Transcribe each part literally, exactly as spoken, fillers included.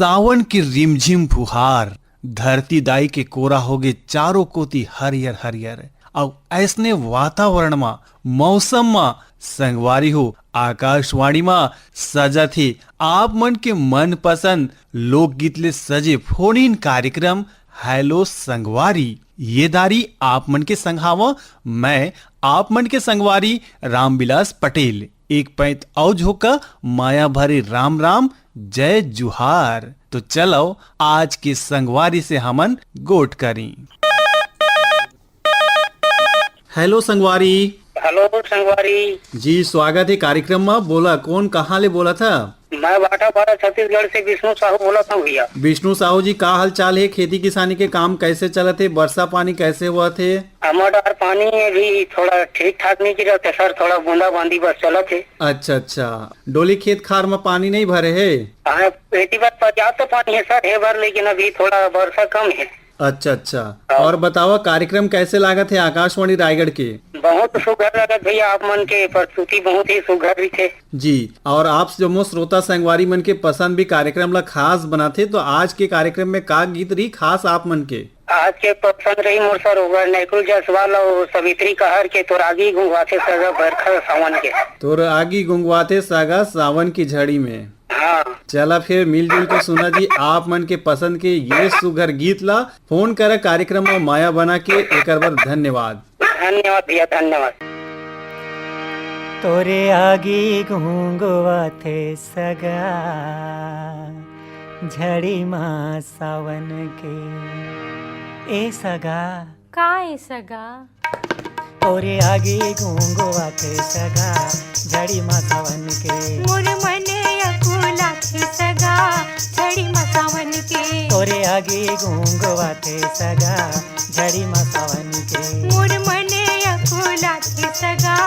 सावन के रिमझिम फुहार, धरती दाई के कोरा होगे चारों कोती हरियर हरियर। अउ ऐसने वातावरण म, मौसम म संगवारी हो, आकाशवाणी म सजत हे आप मन के मनपसंद लोकगीत ले सजे फोन इन कार्यक्रम हेलो संगवारी। ये दारी आप मन के संग हावं मैं, आप मन के संगवारी रामविलास पटेल। एक पैंत अउ झोंका माया भरे राम राम, जय जुहार। तो चलो आज के संगवारी से हमन गोठ करी। हेलो संगवारी। हेलो संगवारी। जी, स्वागत हे कार्यक्रम म। बोला, कोन कहाँ ले बोलत ह? मैं बाटा बारा छत्तीसगढ़ से विष्णु साहू बोलत हूँ भैया। विष्णु साहू जी, का हाल चाल हे? खेती किसानी के काम कैसे चलत हे? बरसा पानी कैसे होवत हे? हमर डहर पानी अभी थोड़ा ठीक ठाक नहीं गिरत हे सर, थोड़ा बूंदा बांदी बस चलत हे। अच्छा अच्छा, डोली खेत खार म पानी नहीं भरे हे? हाँ, खेती बार पर्याप्त पानी है सर, हे बार, लेकिन अभी थोड़ा वर्षा कम है। अच्छा अच्छा। हाँ। और बतावा, कार्यक्रम कैसे लागत हे आकाशवाणी रायगढ़ के? बहुत सुघर लागत भैया, आप मन के प्रस्तुति बहुत ही सुघर रहिथे। जी, और आप जम्मो श्रोता संगवारी मन के पसंद भी कार्यक्रम ला खास बनाथे, तो आज के कार्यक्रम में का गीत रही खास आप मन के? आज के पसंद रही मोर सर ओकर नैकुल जायसवाल और सवित्री कहर के तोर आगी गुंगवाथे सगा बरखा सावन के। तोर आगी गुंगवाथे सगा सावन की झड़ी में। हाँ। चला फिर मिलजुल के सुना जी आप मन के पसंद के ये सुघर गीत ला। फोन करा कार्यक्रम में माया बना के, एकर बर धन्यवाद। धन्यवाद भैया, धन्यवाद। तोरे आगी घुंगवाथे सगा, झड़ी मा सावन के। ए सगा। का ए सगा? तोरे आगी घुंगवाथे सगा, झड़ी मा सावन के। मोर मन अकुलाथे सगा, झड़ी मा सावन के। तोरे आगी घुंगवाथे सगा, झड़ी मा सावन के। मोर मन अकुलाथे सगा,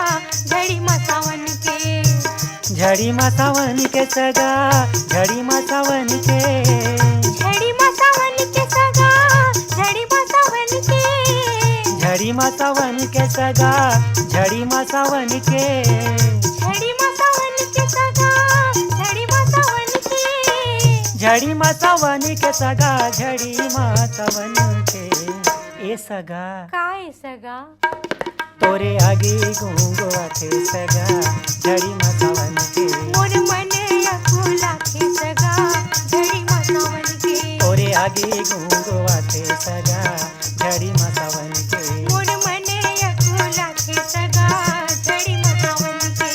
झड़ी मा सावन के। झड़ी मा सावन के सगा, झड़ी मा सावन के। झड़ी मा सावन के सगा, झड़ी मा सावन के। झड़ी मा सावन के सगा, झड़ी मा सावन के। झड़ी मा सावन के सगा, झड़ी मा सावन के। झड़ी मा सावन के सगा, झड़ी मा सावन के। ए सगा। का ए सगा? तोरे आगी घुंगवाथे सगा, झड़ी मा सावन के। मोर मन अकुलाथे सगा, झड़ी मा सावन के। तोरे आगी घुंगवाथे सगा, झड़ी मा सावन के। मोर मन अकुलाथे सगा, झड़ी मा सावन के।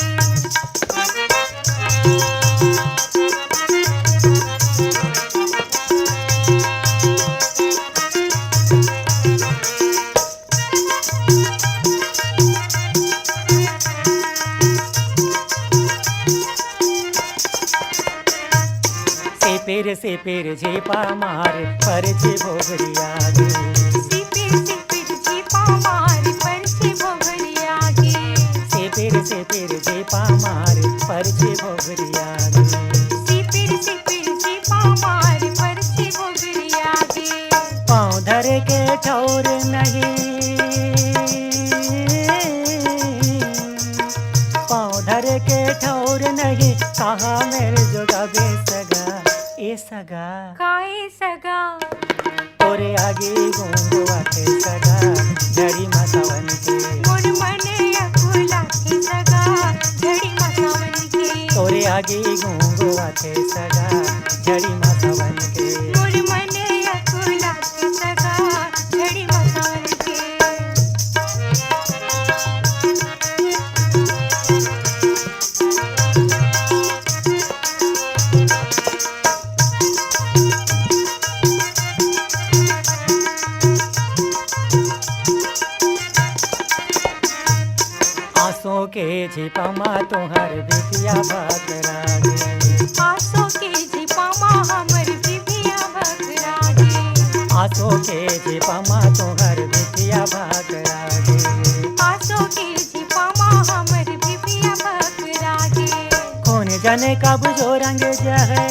सेपेर सेपेर झेपा मार, परछे भोगरिया गे। सेपेर सेपेर झेपा मार, परछे भोगरिया गे। सेपेर सेपेर झेपा मार, परछे भोगरिया गे। सेपेर सेपेर झेपा मार, परछे भोगरिया गे। पाँव धरे के ठौर नहीं, पाँव धरे के ठौर नहीं, कहाँ मेर जोगाबे सगा, ए सगा। का ए सगा? तोरे आगी घुंगवाथे सगा, झड़ी मा सावन के। मोर मन अकुलाथे सगा, झड़ी मा सावन के। तोरे आगी घुंगवाथे सगा, झड़ी मा सावन के। मोर मन अकुलाथे सगा, झड़ी मा सावन के। आंसू के झिपा मा तुहर बिटिया भकरा गे। आंसू के झिपा मा हमर बिटिया भकरा गे। आंसू के झिपा मा तुहर बिटिया भकरा गे। आंसू के झिपा मा हमर बिटिया भकरा गे। कोन जाने कब जो रंग जहै,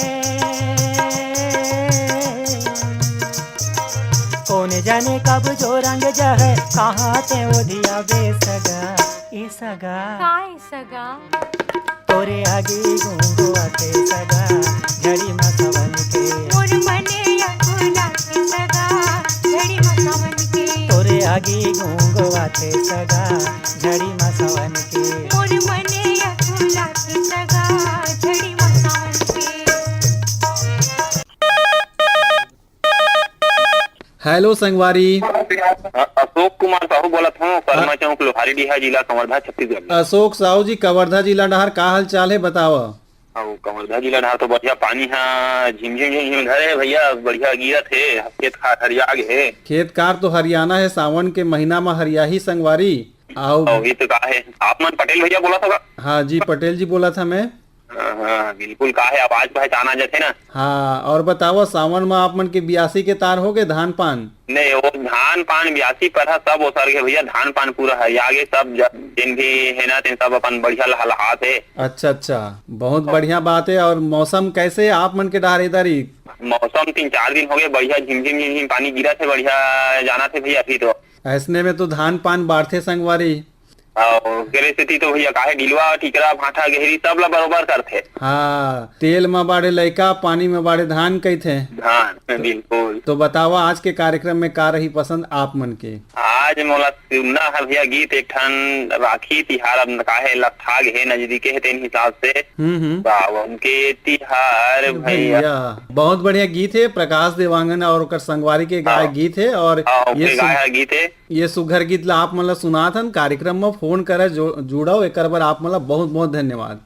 कोन जाने कब जो रंग जहै, कहाँ ते ओधियाबे सगा, ए सगा। का ए सगा? तोरे आगे गूंगो आथे सगा, झड़ी मा सावन के। मोर मने अकुलाथे सगा, झड़ी मा सावन के। तोरे आगे गूंगो आथे सगा, झड़ी मा सावन के। मोर मने अकुलाथे सगा, झड़ी मा सावन के। हेलो संगवारी। अ-, अशोक कुमार साहू बोलत हूँ, शर्मा हाँ। चौक, लोहारी डीहा, जिला कवर्धा, छत्तीसगढ़। अशोक साहू जी, कवर्धा जिला डहार का हाल चाल हे, बतावा। अउ कवर्धा जिला डहार तो बढ़िया पानी हा झिमझिम झिमझिम धरे हे भैया, बढ़िया गिरत हे, खेत खार हरिया गे हे। खेत खार तो हरियाना हे, सावन के महीना मा हरियाही संगवारी। अउ अउ ये तो का हे, आप मन पटेल भैया बोलत हो का? हाँ जी, पटेल जी बोलत हँव मैं। हाँ, हाँ, बिल्कुल, का हे, आवाज पहचाना जाथे ना। हाँ, अउ बतावा, सावन मा आप मन के बियासी के तार हो गे, धान पान? नहीं, वो धान पान बियासी पर हा सब ओसर गे भैया, धान पान पूरा हरिया गे, सब ज-, जिन भी हे ना, तेन सब अपन बढ़िया लहलहात हे। अच्छा, अच्छा, बहुत बढ़िया बात हे। अउ मौसम कैसे हे आप मन के डहार इधर ही? मौसम तीन चार दिन हो गे, बढ़िया झिमझिम झिमझिम पानी गिरत हे, बढ़िया जानत हे भैया अभी तो। अइसने में तो धान पान बाढ़थे संगवारी। अउ ओकरे सेती तो भैया काहे डिलवा, टिकरा, भांठा, गेहरी सब ला बरोबर करथे। हाँ, तेल म बाढ़े लइका, पानी म बाढ़े धान कहिथे। धान, बिल्कुल। तो बतावा, आज के कार्यक्रम में का रही पसंद आप मन के? आज मोला सुनना हे भैया गीत एक ठन, राखी तिहार अब काहे लपटा गे हे, नजदीके हे तेन हिसाब से। हम्म, हम्म। सावन के तिहार भैया। भैया, बहुत बढ़िया गीत हे, प्रकाश देवांगन अउ ओकर संगवारी के गाय हाँ। गीत हे। अउ हाँ, ये ओके सुन- गाय गीत हे। ये सुघर गीत ला आप मन ला सुनात हन, कार्यक्रम म फोन करे जो, जुड़व, एकर बर आप मन ला बहुत बहुत धन्यवाद।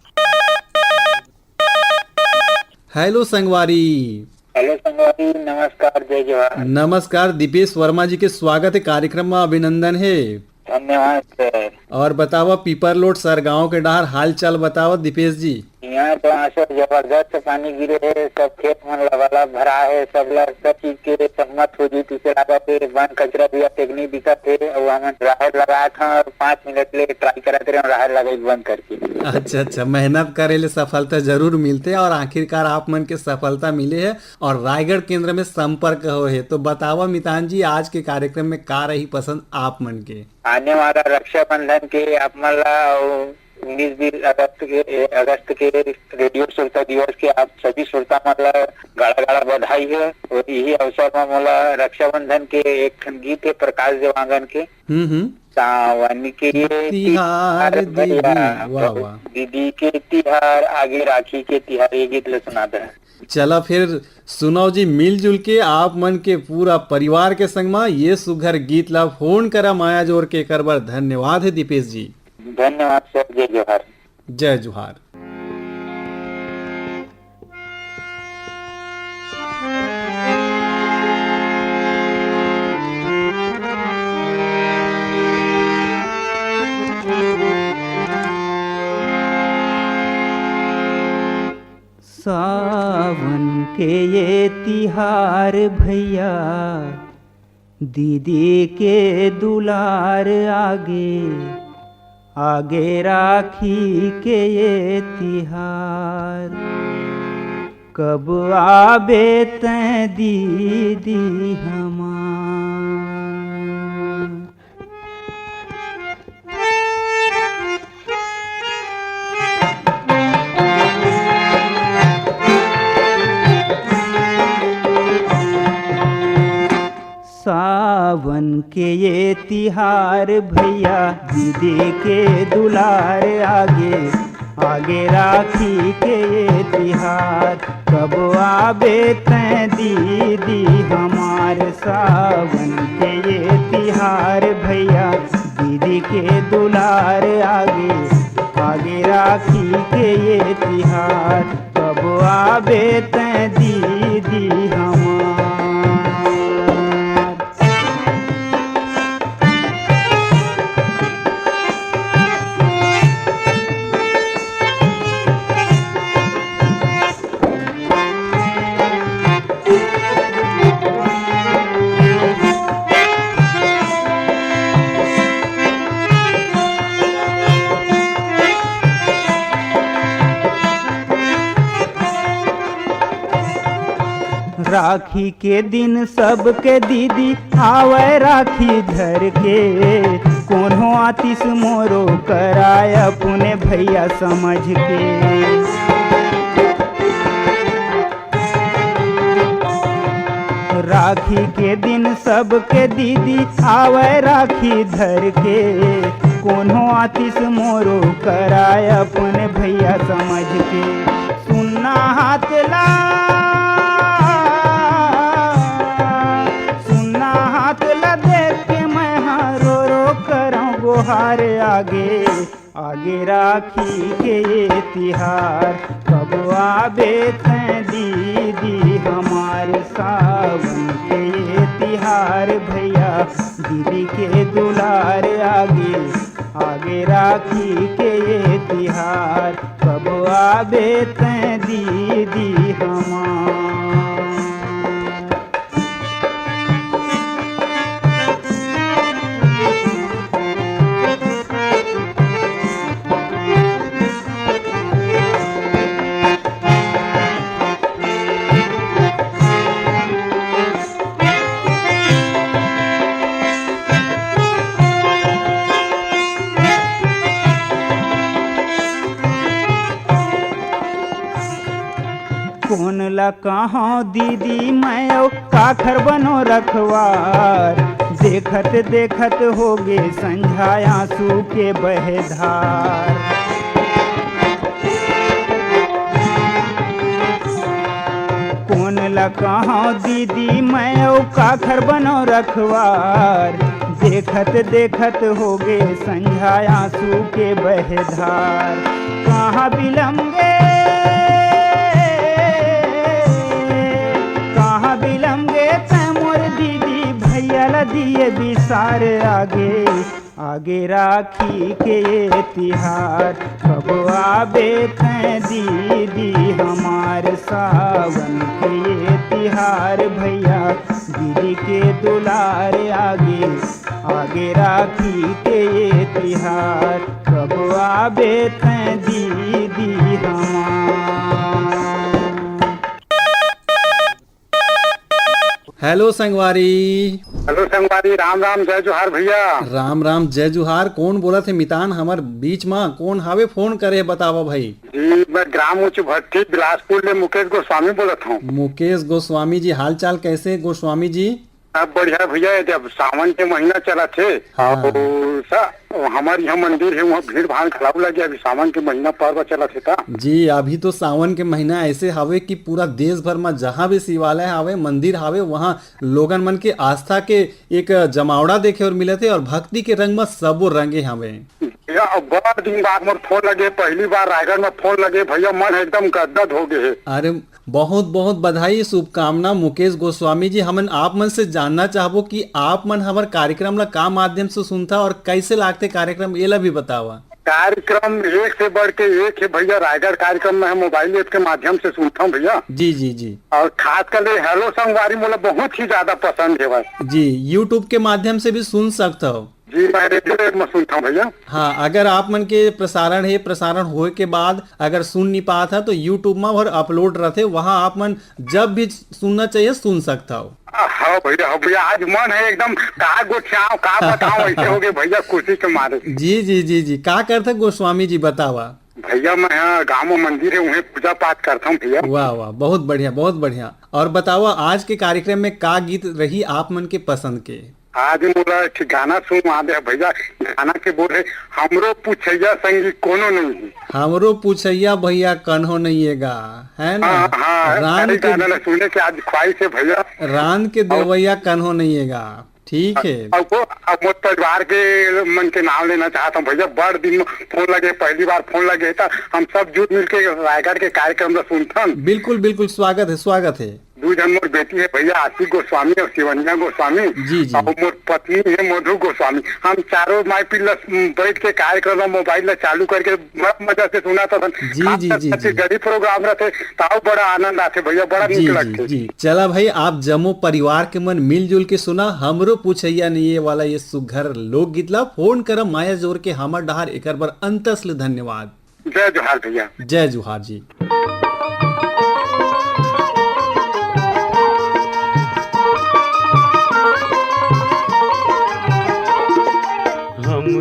हेलो संगवारी। हेलो संगवारी, नमस्कार, जय जोहार। नमस्कार, दीपेश वर्मा जी के स्वागत हे कार्यक्रम म, अभिनंदन हे। धन्यवाद सर। अउ बतावा, पीपरलोट सरगांव के डहार हाल चाल बतावा दीपेश जी। इहाँ तो आसर जबरदस्त पानी गिरे हे, सब खेत मन लबालब भरा हे, सब ला सब चीज के सम्मत हो जी, तिसे लागत हे, बन कचरा भी अतेक नइ दिखत हे, अउ हमन राहेर लगात हन अउ पाँच मिनट ले ट्राई करत रहे, राहेर लगाई बंद करके। अच्छा, अच्छा, मेहनत करे ले सफलता जरूर मिलथे अउ आखिरकार आप मन के सफलता मिले हे अउ रायगढ़ केंद्र में संपर्क होए हे। तो बतावा मितान जी, आज के कार्यक्रम में का रही पसंद आप मन के? आने वाला रक्षाबंधन के आप मन ला अउ उन्नीस बीस अगस्त के, ए, अगस्त के रेडियो श्रोता दिवस के आप सभी श्रोता मन ला गाड़ा गाड़ा बधाई हे। अउ यही अवसर म मोला रक्षाबंधन के एक ठन गीत हे प्रकाश देवांगन के, हम्म, हम्म। सावन के तिहार तिहार दीदी, भैया, वाह, वाह। दीदी के तिहार, आगे राखी के तिहार, ये गीत ला सुना दे। चला फिर सुनव जी, मिलजुल के आप मन के पूरा परिवार के संग म ये सुघर गीत ला फोन करा माया जोर के, एकर बर धन्यवाद हे दीपेश जी। धन्यवाद सर, जय जोहार। जय जोहार। सावन के ये तिहार भैया, दीदी के दुलार आगे, आगे राखी के ये तिहार। कब आबे तैं दीदी हमार? सावन के ये तिहार भैया, दीदी के दुलार आगे, आगे राखी के ये तिहार। कब आबे तैं दीदी हमार, सावन के ये तिहार भैया, दीदी के दुलार आगे, आगे राखी के ये तिहार। कब आबे तैं दीदी हमार। राखी के दिन सबके दीदी आवय राखी धर के, कोनो आतिस मोरो कराय अपने भैया समझ के। राखी के दिन सबके दीदी आवय राखी धर के, कोनो आतिस मोरो कराय अपने भैया समझ के। सुन्ना हाथ ला, सुन्ना हाथ ला देख के मैं हा रो रो करौं गोहार आगे। आगे राखी के ये तिहार, कब आबे तैं दीदी हमार सावन के ये तिहार भैया, दीदी के दुलार आगे, आगे राखी के ये तिहार, कब आबे तैं दीदी हमार। कोन ला कहों दीदी मैं अउ काखर बनो रखवार, देखत देखत होगे संझा आंसू के बहे धार। कोन ला कहों दीदी मैं अउ काखर बनो रखवार, देखत देखत होगे संझा आंसू के बहे धार। कहाँ बिलम गे, कहाँ बिलम गे तैं मोर दीदी, भैया ला दिए बिसार आगे। आगे राखी के ये तिहार, कब आबे तैं दीदी हमार सावन के ये तिहार भैया, दीदी के दुलार आगे। आगे राखी के ये तिहार, कब आबे तैं दीदी हमार। हेलो संगवारी। हेलो संगवारी, राम राम, जय जोहार भैया। राम राम, जय जोहार। कौन बोलत हे मितान हमर बीच मा? कौन हावे फोन करे, बतावा भाई। जी, मैं ग्राम उच्च भट्टी बिलासपुर ले मुकेश गोस्वामी बोलत हूँ। मुकेश गोस्वामी जी, हाल चाल कैसे गोस्वामी जी? सब बढ़िया भैया, जब सावन के महीना चलत हे, हाँ। और सा-, हमारे यहाँ मंदिर है, वहाँ भीड़ भाड़ घलाऊ लगे, अभी सावन के महीना पर्व चलत हे ता। जी, अभी तो सावन के महीना ऐसे हवे कि पूरा देश भर में जहाँ भी शिवालय हवे, मंदिर हवे, वहाँ लोगन मन के आस्था के एक जमावड़ा देखे और मिलत हे और भक्ति के रंग में सबो रंगे हवे। भैया, अब बड़ा दिन बाद मोर फोन लगे, पहली बार रायगढ़ में फोन लगे भैया, मन एकदम गदगद हो गए है। अरे, बहुत बहुत बधाई, शुभकामना मुकेश गोस्वामी जी। हमन आप मन से जानना चाहबो कि आप मन हमर कार्यक्रम ला का माध्यम से सुनथा और कैसे लागथे कार्यक्रम, एला भी बतावा। कार्यक्रम एक से बढ़ के एक है भैया। रायगढ़ कार्यक्रम में हम मोबाइल ऐप के माध्यम से सुनता हूँ भैया। जी, जी, जी। और खास कर ये हेलो संगवारी मोला बहुत ही ज्यादा पसंद है भाई। जी, YouTube के माध्यम से भी सुन सकता हो। जी, मैं रेडियो ऐप में सुनता हूँ भैया। हाँ, अगर आप मन के प्रसारण हे, प्रसारण होए के बाद अगर सुन नहीं पात है तो YouTube में और अपलोड रहते, वहाँ आप मन जब भी सुनना चाहिए सुन सकता हो। हाँ भैया, हाँ भैया, आज मन है एकदम का गोठियाओ, का बताओ, ऐसे हो गए भैया खुशी के मारे। जी, जी, जी, जी। का करते गोस्वामी जी, बतावा। भैया, मैं यहाँ गाँव में मंदिर है, वहीं पूजा पाठ करता हूँ भैया। वाह, वाह, बहुत बढ़िया, बहुत बढ़िया। और बतावा, आज के कार्यक्रम में का गीत रही आप मन के पसंद के? आज मोला एक गाना सुनवा दे भैया, गाना के बोल है, "हमरो पूछैया संगी कोनो नहीं है।" हमरो पूछैया भैया कन्हो नहीं है गा, है ना? हाँ, हाँ, रान अरे के गाना ला सुने के आज ख्वाहिश है भैया। रान के और देवैया कन्हो नहीं है गा। ठीक है। अब वो, अब मोर परिवार के मन के नाम लेना चाहता हूँ भैया, बड़ दिन में फोन लगे, पहली बार फोन लगे था, हम सब जुट मिल के रायगढ़ के कार्यक्रम ला सुनथन। बिल्कुल, बिल्कुल, स्वागत है, स्वागत है। दू झन मोर बेटी है भैया, आशिक गोस्वामी और शिवन्या गोस्वामी, जी, जी। और मोर पत्नी है मधु गोस्वामी। हम चारों माई पीला बैठ के कार्यक्रम में मोबाइल ला चालू करके बड़ा मजा से सुना था। जी, खास जी, कर जी, जी। छत्तीसगढ़ी प्रोग्राम रहते, ताऊ बड़ा आनंद आते भैया, बड़ा जी, नीक जी, लगते। जी। चला भाई, आप जम्मो परिवार के मन मिलजुल के सुना, हमरो पूछैया नहीं ये वाला ये सुघर लोकगीत ला। फोन करब माया जोर के हमर डहार, एकर बर अंतस ले धन्यवाद। जय जोहार भैया। जय जोहार जी।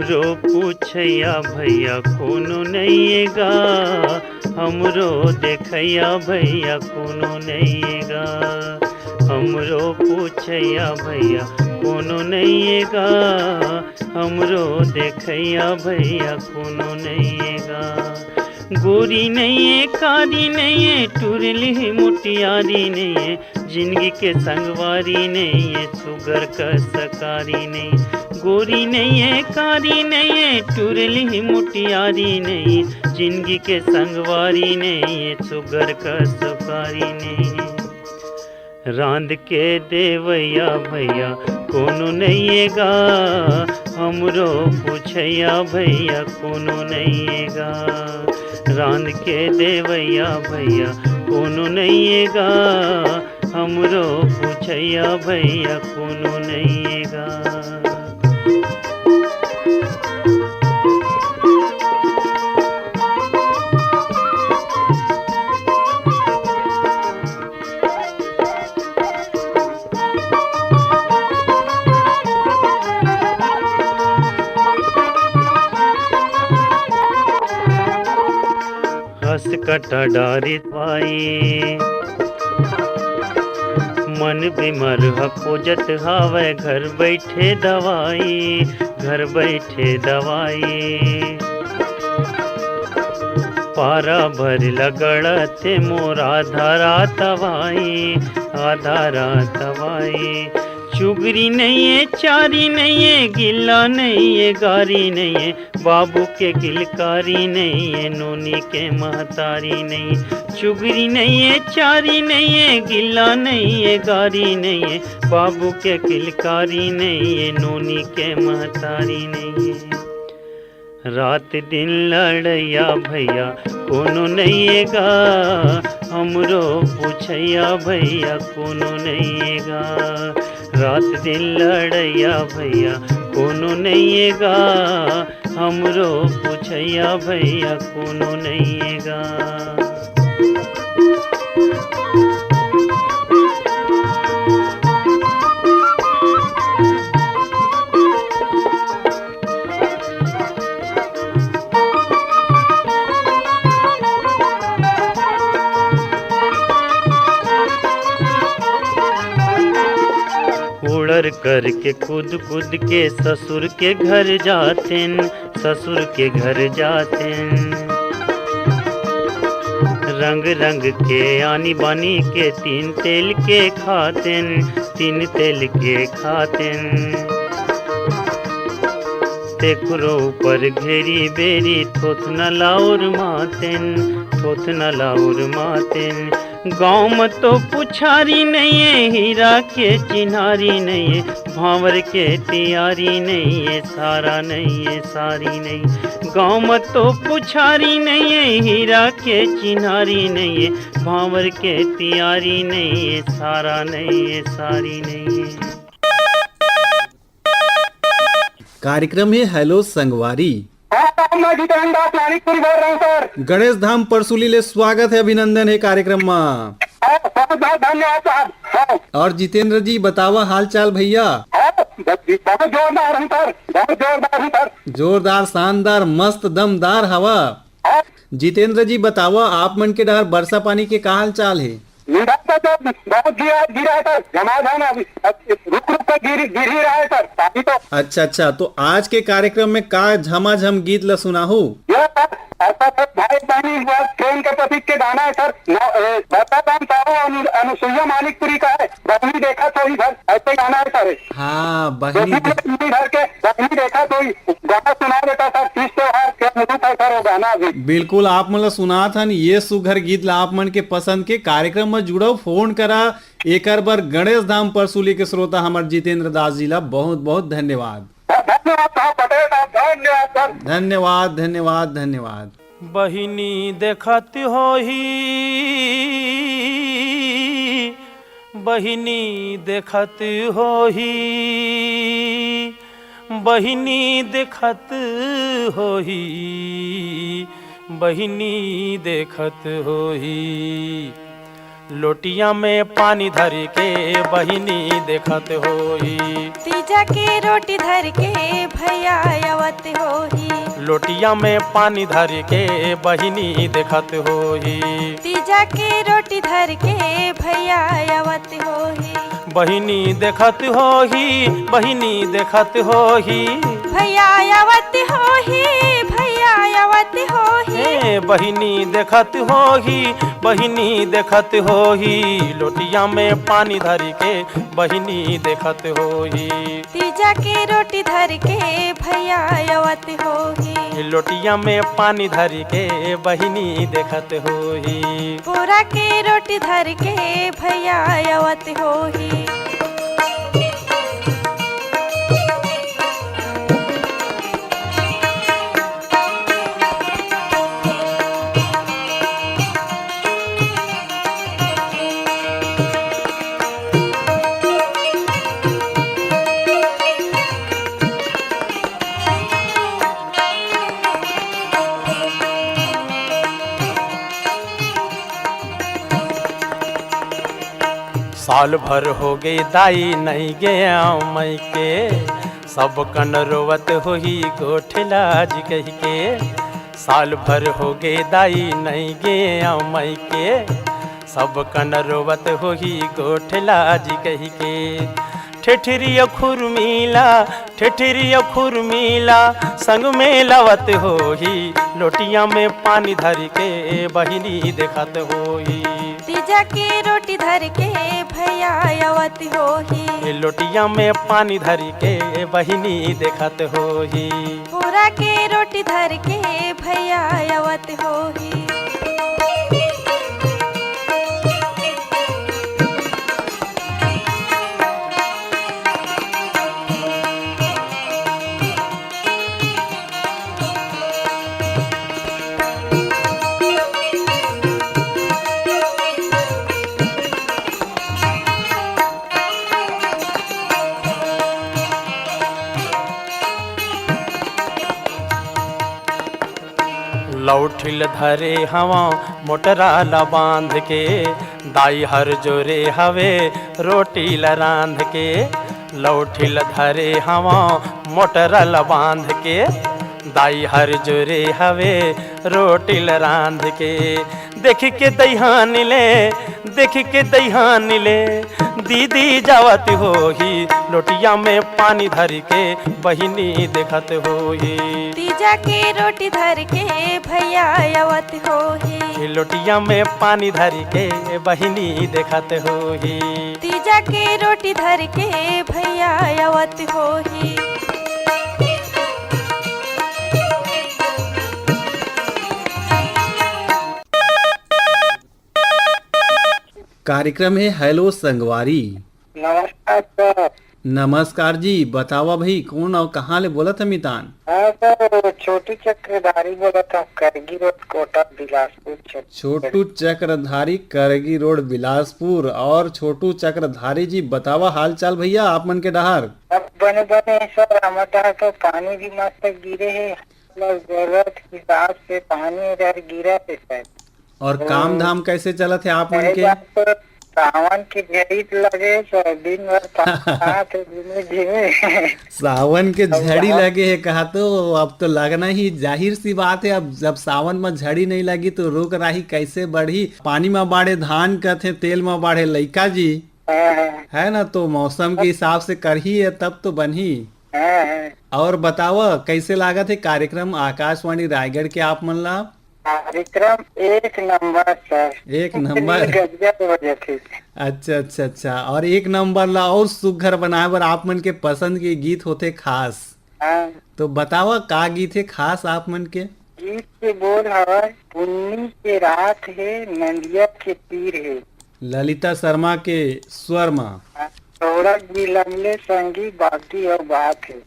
हमरो पूछैया भैया कोनो नइये गा, हमरो देखैया भैया कोनो नइये गा, हमरो पूछैया भैया कोनो नइये गा, हमरो देखैया भैया कोनो नइये गा। गोरी नइये, कारी नइये, टुरली मुटियारी नइये, जिंदगी के संगवारी नइये, सुगर कस कारी नइये। गोरी नइये, कारी नइये, टुरली मुटियारी नइये, जिंदगी के संगवारी नइये, सुगर कस कारी नइये। रांध के देवैया भैया कोनो नइये गा, हमरो पूछैया भैया कोनो नइये गा। रांध के देवैया भैया कोनो नइये गा, हमरो पूछैया भैया कोनो नइये गा। हस कटा डारी दवाई, मन बीमार ह खोजत हावय घर बैठे दवाई, घर बैठे दवाई। पारा भर लगड़त मोर आधा रात अवाई, आधा रात अवाई। चुगरी नइये, चारी नइये, गिल्ला नइये, गारी नइये, बाबू के किलकारी नइये, नोनी के महतारी नइये। चुगरी नइये, चारी नइये, गिल्ला नइये, गारी नइये, बाबू के किलकारी नइये, नोनी के महतारी नइये। रात दिन लड़ैया भैया कोनो नइये गा, हमरो पूछैया भैया कोनो नइये गा। रात दिन लड़ैया भैया कोनो नइये गा, हमरो पूछैया भैया कोनो नइये गा। उड़र करके कूद कूद के ससुर के घर जातेन, ससुर के घर जातेन। रंग रंग के आनी बानी के तीन तेल के खातेन, तीन तेल के खातेन। तेकरो ऊपर घेरी बेरी थोथना लाउर मातेन, थोथना लाउर मातेन। गाँव म तो पुछारी नइये, हीरा के चिन्हारी नइये, भांवर के तियारी नइये, सारा नइये, सारी नइये। गाँव म तो पुछारी नइये, हीरा के चिन्हारी नइये, भांवर के तियारी नइये, सारा नइये, सारी नइये। कार्यक्रम हे हेलो संगवारी। हाँ, मैं जितेंद्र दास मानिकपुरी बोल रहा हूँ, सर। गणेश धाम परसुली ले स्वागत हे, अभिनंदन हे कार्यक्रम मा। हाँ, बहुत बहुत धन्यवाद, साहब। हाँ। और जितेंद्र जी, बतावा हाल चाल भैया। हाँ, बहुत जोरदार हूँ, सर। बहुत जोरदार हूँ, सर। जोरदार, शानदार, मस्त, दमदार हवा। हाँ। जितेंद्र जी, बतावा, आप मन के डहर बरसा पानी के का हाल चाल हे? निरंतर तो बहुत गिरा, गिरा है, सर। झमाझम अभी, अब रुक रुक कर गिर, गिर ही रहा है, सर, पानी तो। अच्छा, अच्छा, तो आज के कार्यक्रम में का झमाझम गीत ल सुनाहू? ये सर, ऐसा सर, भाई बहनी व प्रेम के प्रतीक के गाना है, सर। न-, ए, बता दाम साहू अनु-, अनुसुईया मानिकपुरी का है, बहनी देखा तो ही, सर, ऐसे गाना है, सर। हाँ, बहनी बहनी दे- बहनी घर के, बहनी देखा तो ही गाना सुना देता, सर, तीज त्योहार के अनुरूप है, सर, वो गाना अभी। बिल्कुल, आप मन ल सुनात हन, ये सुघर गीत ला आप मन के पसंद के कार्यक्रम म जुड़व, फोन करा। एकर बर गणेश धाम परसुली के श्रोता हमर जितेंद्र दास जी ला बहुत बहुत धन्यवाद। धन्यवाद साहब, पटेल साहब, धन्यवाद सर। धन्यवाद, धन्यवाद, धन्यवाद। बहिनी देखत होही, बहिनी देखत होही, बहिनी देखत होही, बहिनी देखत होही। लोटिया में पानी धर के बहिनी देखत होही। तीजा के रोटी धर के भैया अवत होही। लोटिया में पानी धर के बहिनी देखत होही। तीजा के रोटी धर के भैया आवत होही। बहिनी देखत होही, बहिनी देखत होही। भैया आवत होही, भैया आवत होही। ए, बहिनी देखत होही, बहिनी देखत होही। लोटिया में पानी धर के बहिनी देखत होही। तीजा के रोटी धर के भैया आवत होही। लोटिया में पानी धर के बहिनी देखत होही। बोरा के रोटी धर के भैया आवत होही। साल भर हो गे दाई नइ गे आंव मइके, सब कन रोवत होही गोठ लाज कहिके। साल भर हो गे दाई नइ गे आंव मइके, सब कन रोवत होही गोठ लाज कहिके। ठेठरी अउ खुरमी ला, ठेठरी अउ खुरमी ला संग में लावत होही। लोटिया में पानी धर के बहिनी देखत होही। तीजा के रोटी धर के भैया आवत होही। ए लोटिया में पानी धर के बहिनी देखत होही। बोरा के रोटी धर के भैया आवत होही। लौठिल धरे हवा मोटरा ल बांध के, दाई हर जोरे हवे रोटी ल रांध के। लौठिल धरे हवा मोटरा ल बांध के, दाई हर जोरे हवे रोटी ल रांध के। देख के दइहान ले, देख के दइहान ले, दीदी जावत होही। लोटिया में पानी धर के बहिनी देखत होही। तीजा के रोटी धर के भैया आवत होही। लोटिया में पानी धर के बहिनी देखत होही। तीजा के रोटी धर के भैया आवत होही। कार्यक्रम हे हेलो संगवारी। नमस्कार सर। नमस्कार जी, बतावा भाई, कौन अउ कहाँ ले बोलत हे मितान? हाँ सर, छोटू चक्रधारी बोलत हूँ, करगी रोड, कोटा, बिलासपुर छत्तीसगढ़। छोटू चक्रधारी, करगी रोड, बिलासपुर। और छोटू चक्रधारी जी, बतावा हाल चाल भैया, आप मन के डहार? अब बने बने हे सर, हमर डहार तो पानी भी मस्त गिरे हे, मतलब जरूरत के हिसाब से पानी इधर गिरा हे सर। और तो काम धाम कैसे चलत हे आप मन पहले के? बात तो सावन के झड़ी लगे, तो दिन भर पा-, पात धीमे धीमे। सावन के अब झड़ी बात लगे हे कहा तो अब तो लगना ही जाहिर सी बात है। अब जब सावन में झड़ी नहीं लगी तो रोग राही कैसे बढ़ी? पानी में बाढ़े धान कथे, तेल में बाढ़े लइका जी, हाँ, हाँ। है ना? तो मौसम के हिसाब से करही है तब तो बनही। हाँ, हाँ। और बतावा कैसे लागत हे कार्यक्रम आकाशवाणी रायगढ़ के आप मन ला? कार्यक्रम एक नंबर सर। एक नंबर। गजब हो जाथे। अच्छा, अच्छा, अच्छा। और एक नंबर ला और सुघर बनाए बर आप मन के पसंद के गीत होथे खास। हाँ। तो बतावा का गीत हे खास आप मन के? गीत के बोल हवय, पुन्नी के रात हे, नदिया के तीर हे। ललिता शर्मा के स्वर मा। हाँ, सौरभ जी लगले संगी बाकी अउ बात हे।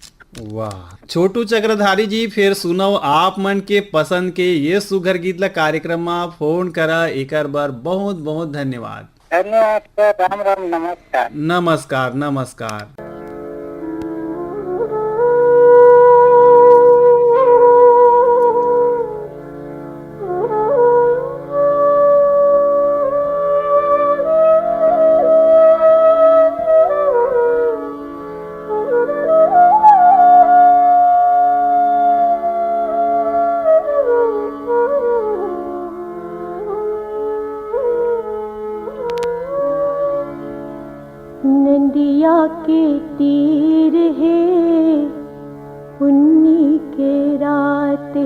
वाह। छोटू चक्रधारी जी, फेर सुनव आप मन के पसंद के ये सुघर गीत ला कार्यक्रम मा फोन करा, एकर बर बहुत बहुत धन्यवाद। धन्यवाद सर, राम राम, नमस्कार। नमस्कार, नमस्कार।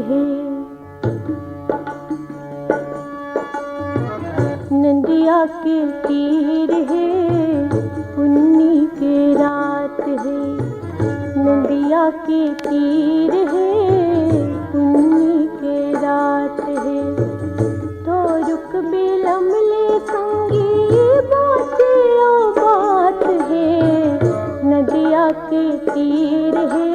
हे। नदिया के तीर हे, पुन्नी के रात हे। नदिया के तीर हे, पुन्नी के रात हे। थोरुक बिलम ले संगी, बात ओ बात हे। नदिया के तीर हे,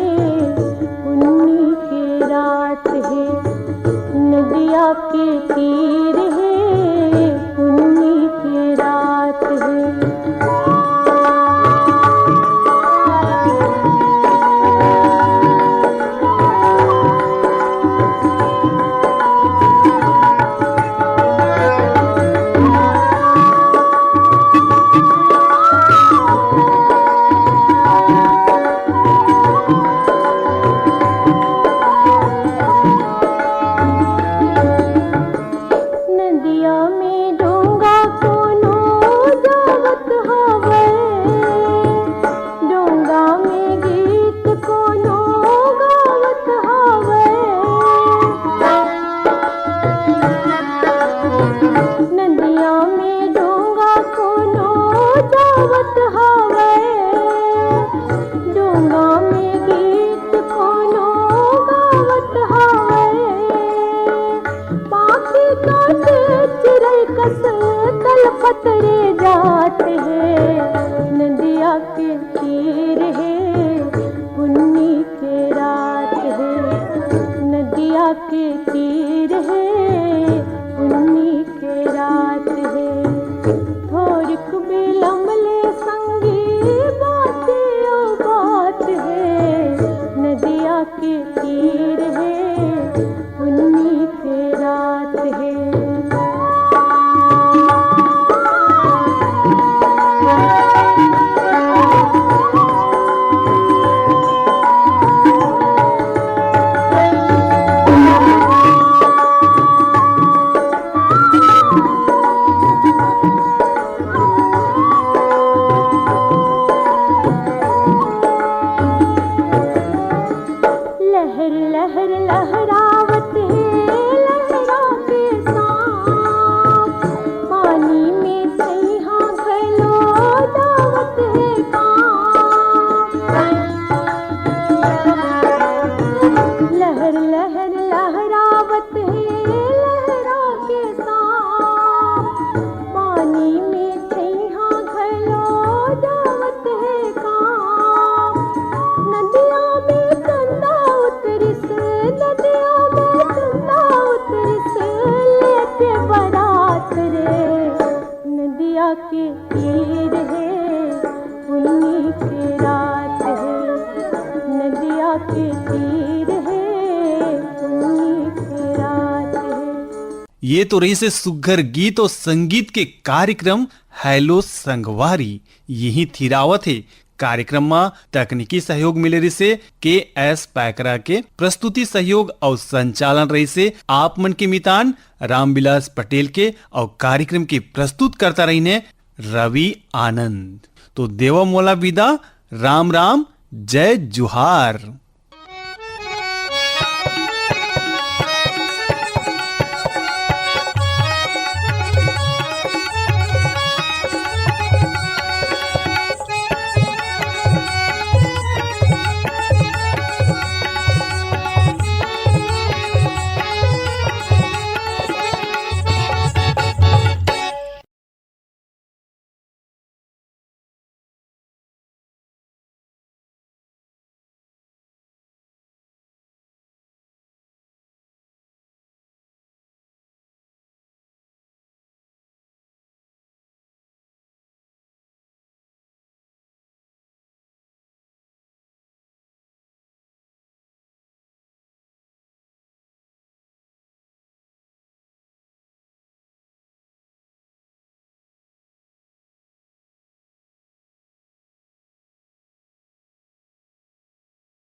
पुन्नी के रात हे। नदिया के तीर हे, पुन्नी के रात हे। नदिया में डोंगा कोनो जावत हवय, डोंगा में गीत कोनो गावत हवय। नदिया में डोंगा कोनो जावत हवय, डोंगा में गीत कोनो गावत हवय। पाखी काटे चिरई कस तलपत रे जात हे। नदिया के तीर हे, पुन्नी के रात हे। नदिया के तीर हे, पुन्नी के रात हे। थोरिक बिलम ले संगी, बात ओ बात हे। नदिया के तीर हे, पुन्नी के रात हे। लहर लहर लहरावत हे लहरा के सांप, पानी में छइहां घलो जावत हे कांप। लहर लहर लहरावत हे लहरा के सांप, पानी में छइहां घलो जावत हे कांप। नदिया में चंदा उतरिस, नदिया में चंदा उतरिस, लेके बरात रे। नदिया के तीर हे, पुन्नी के रात हे। नदिया के तीर हे, पुन्नी के रात हे। ये तो रहिसे सुग्घर गीत अउ संगीत के कार्यक्रम हेलो संगवारी। यहीं थिरावत हे। कार्यक्रम म तकनीकी सहयोग मिले रिहिसे के एस पैकरा के, प्रस्तुति सहयोग अउ संचालन रहिसे आप मन के मितान रामविलास पटेल के, अउ कार्यक्रम के प्रस्तुतकर्ता रहिन हे रवि आनंद। तो देवा मोला विदा, राम राम, जय जुहार।